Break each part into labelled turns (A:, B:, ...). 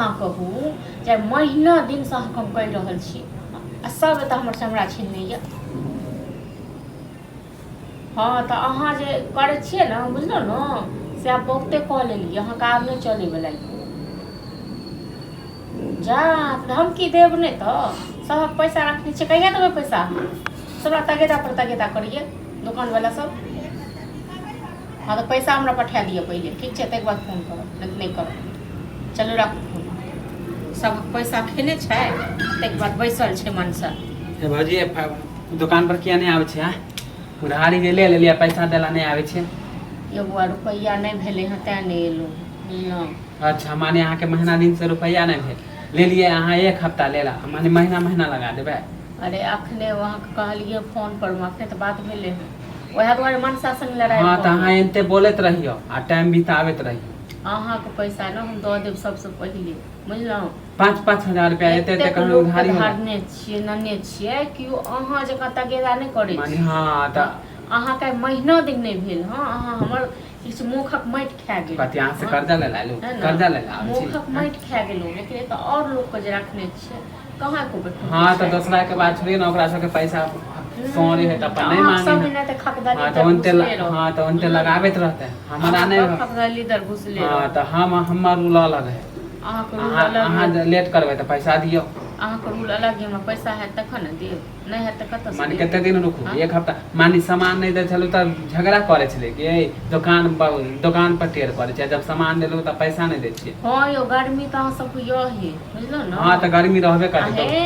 A: अहाँ कहू जे महीना दिनसँ अहाँके हम कहि रहल छी आ सब एतऽ हमर चमड़ा छीनने यऽ। हँ तऽ अहाँ जे करै छियै ने, बुझलहुँ ने, से आब बहुते कऽ लेलियै, अहाँके आब नहि चलैवला यऽ। जा तऽ हम की देब? नहि तऽ सभक पैसा रखने छियै, कहिया देबै पैसा अहाँ? सबरा तगेदा पर तगेदा करैए दोकानवला सब। हँ तऽ पैसा हमरा पठा दिअ पहिले, ठीक छै? ताहिके बाद फोन करब, नहि तऽ नहि करब। चलू, राखू फोन। सभक पैसा खेने छै, ताहिके बाद बैसल छै मनसा।
B: हे भौजी, दोकान पर किया नहि आबै छै? आँय, उधारी जे ले लेलियै, पैसा देला नहि आबै छै?
A: यौ बौआ, रुपैआ नहि भेलै हँ, तेँ नहि एलहुँ, बुझलहुँ?
B: अच्छा, माने अहाँके महीना दिनसँ रुपैआ नहि भेल, लेलियै अहाँ एक हफ्ता लेला, माने महीना महीना लगा देबै?
A: अरे, अखने अहाँके कहलियै फोन पर मे, अखने तऽ बात भेलै हँ, वएह दुआरे मनसा संग लड़ाइ
B: हँ, तऽ
A: भऽ
B: अहाँ
A: गेल।
B: एनते बोलैत रहियौ आ टाइम बिताबैत रहियौ।
A: अहाँके पैसा ने हम दऽ देब सबसँ पहिले, बुझलहुँ?
B: 5-5 हजार रुपया एते एते
A: एतेक
B: कखनो
A: लोकके
B: उधारी होलै?
A: धारने छियै, नने छियै, केओ अहाँ जकाँ तगेदा नहि करै
B: माने
A: छै।
B: हँ, तऽ
A: अहाँके महीना दिन नहि भेल हँ, अहाँ हमर किछु मुखक माटि खा गेलहुँ।
B: कथी, अहाँ से
A: हँ,
B: कर्जा ले लायलू?
A: है ने?
B: कर्जा ले आबै छी?
A: मुखक माटि खा गेलहुँ, लेकिन एतऽ आओर लोकके जे रखने छियै, कहाँ एको बेर
B: हँ, तऽ
A: छै?
B: दोसरा के बात छोड़िए ने, ओकरा सबके पैसा सॉरी है तऽ अपन नहि
A: अहाँ
B: मांगे
A: सब
B: है।
A: दिना तऽ खकदली
B: हँ, तऽ
A: तर
B: ओनते
A: घुसले रहू।
B: हँ, तऽ ओनते लगाबैत रहतै, हमरा नहि।
A: खकदली दर घुसले
B: हँ,
A: रहू।
B: तऽ हम हमर रूल अलग है।
A: अहाँके रूल
B: अहाँ
A: अलग
B: अहाँ
A: यऽ।
B: जे लेट करबै तऽ पैसा दियौ।
A: अहाँके रूल अलग यऽ, हमरा पैसा हैत तखन ने देब, नहि हैत तऽ कतऽसँ
B: माने
A: देब?
B: कते दिन रुकू?
A: हँ?
B: एक हफ्ता। माने सामान नहि दै छलहुँ तऽ झगड़ा करै छलै कि ए दोकान पर, दोकान पर टेर करै छै, जब सामान देलहुँ तऽ पैसा नहि दै छियै।
A: हँ यौ, गर्मी तऽ अहाँ सबके यहे, बुझलहुँ ने?
B: हँ, तऽ गर्मी रहबे करतै तऽ।
A: हे,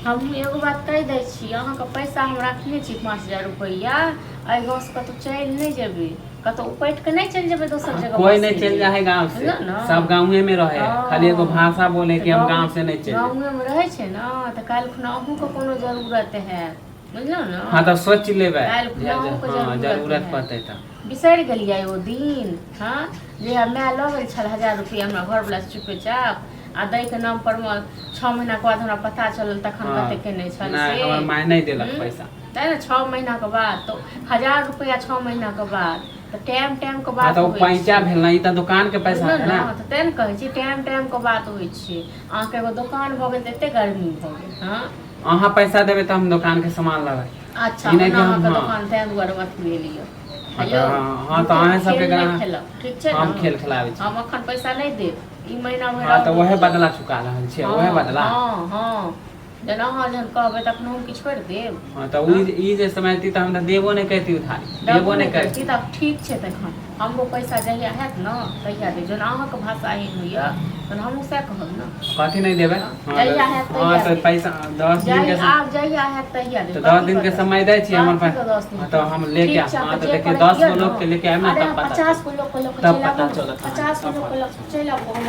A: हमहूँ एगो बात कहि दै छी, अहाँके पैसा हम रखने छी 5000 रुपैआ। एहि गाँवसँ कतहु चलि नहि जेबै, कतहु उपटि कऽ नहि चलि जेबै दोसर जगह।
B: कोई
A: बसै
B: नहीं चल
A: लेल।
B: जाए गांव से।
A: बुझलहुँ ने?
B: सब गाँवे में रहे है, खाली एगो भाषा बोले
A: तऽ
B: कि हम
A: गाँव
B: गांव से नहीं चल जाए।
A: गाँवेमे रहै छै ने, तऽ काल्हि खुना अहूँके कोनो जरूरत हैत, बुझलहुँ ने?
B: हाँ, तऽ सोच लेबै।
A: काल्हि खुना अहूँके
B: हाँ,
A: जरूरत
B: जरूरत
A: हैत।
B: पड़तै तऽ।
A: बिसरि गेलियै ओ दिन? हँ, जहिया माय लऽ गेल छल 1000 रुपैआ हमरा घरवला से चुपे चाप, आ दैके नाम पर मे 6 महीनाके बाद हमरा पता चलल तखन कते केने छल।
B: नहि,
A: से
B: हमर माय नहि देलक
A: हम्म?
B: पैसा।
A: तैँ ने, 6 महीनाके बाद तऽ 1000 रुपैआ, 6 महीनाके बाद तऽ टाइम टाइमके
B: हाँ,
A: बात
B: तऽ ओ
A: होइ
B: पैंचा
A: छै।
B: भेल ने, ई तऽ दुकान के पैसा
A: बुझलहुँ
B: भेल
A: ने?
B: ने।
A: तऽ तेँ ने कहै छी, टाइम टाइमके बात होइ छै। अहाँके एगो दोकान भऽ गेल तऽ एते गर्मी भऽ गेल हँ।
B: अहाँ पैसा देबै तऽ हम दोकान के सामान लेबै।
A: अच्छा,
B: ई नहि
A: ओना
B: कि हम
A: अहाँके
B: हाँ
A: दोकान तेँ दुआरे अथी भेल यऽ।
B: हाँ,
A: यौ,
B: तऽ हाँ, तऽ
A: झूठोके
B: अहें सबके
A: खेल नहि
B: ग्राहक
A: खेलब, ठीक छै
B: हम
A: ने?
B: खेल खेलाबै छी।
A: हम अखन पैसा नहि देब, ई महीना भरि
B: हाँ,
A: आओर
B: तऽ उहे
A: रुकि जाउ।
B: बदला चुका रहल छियै, उहे
A: हँ
B: बदला।
A: हँ, जेना अहाँ जहन कहबै तखन हम कि छोड़ि देब?
B: हाँ, तऽ ई जे समझती तऽ हम तऽ देबो नहि करती उधारी।
A: देबो
B: देबो
A: नहि
B: नहि
A: करती
B: करती।
A: तऽ ठीक छै, तखन हमरो पैसा जहिया हैत ने तहिया देब। जहन अहाँके भाषा एहन होइए तहन हमहूँ सएह कहब ने।
B: कथी नहि देबै?
A: हँ,
B: हाँ,
A: जहिया
B: तऽ
A: हैत
B: हाँ,
A: तहिया
B: तऽ
A: देब।
B: पैसा 10 दिन के
A: आब जहिया हैत तहिया देब।
B: तऽ दस
A: कथी
B: दिन
A: के
B: के
A: 10
B: समय दै छी हमर
A: कथी
B: पास।
A: के 10 दिन?
B: हाँ, तऽ हम लेके
A: ठीक छै।
B: हाँ,
A: अहाँके
B: तऽ
A: जे
B: देखियौ,
A: करैके
B: 10
A: यऽ
B: गो
A: ने
B: लोग के लेके आयब ने,
A: अरे
B: तब पता
A: 50
B: चलत।
A: गो लोकके लऽ कऽ
B: तब
A: चलि
B: पता
A: आबू ने।
B: चलत अहाँके,
A: 50 गो
B: तब
A: लोकके
B: पता
A: लऽ कऽ चलि आबू हम।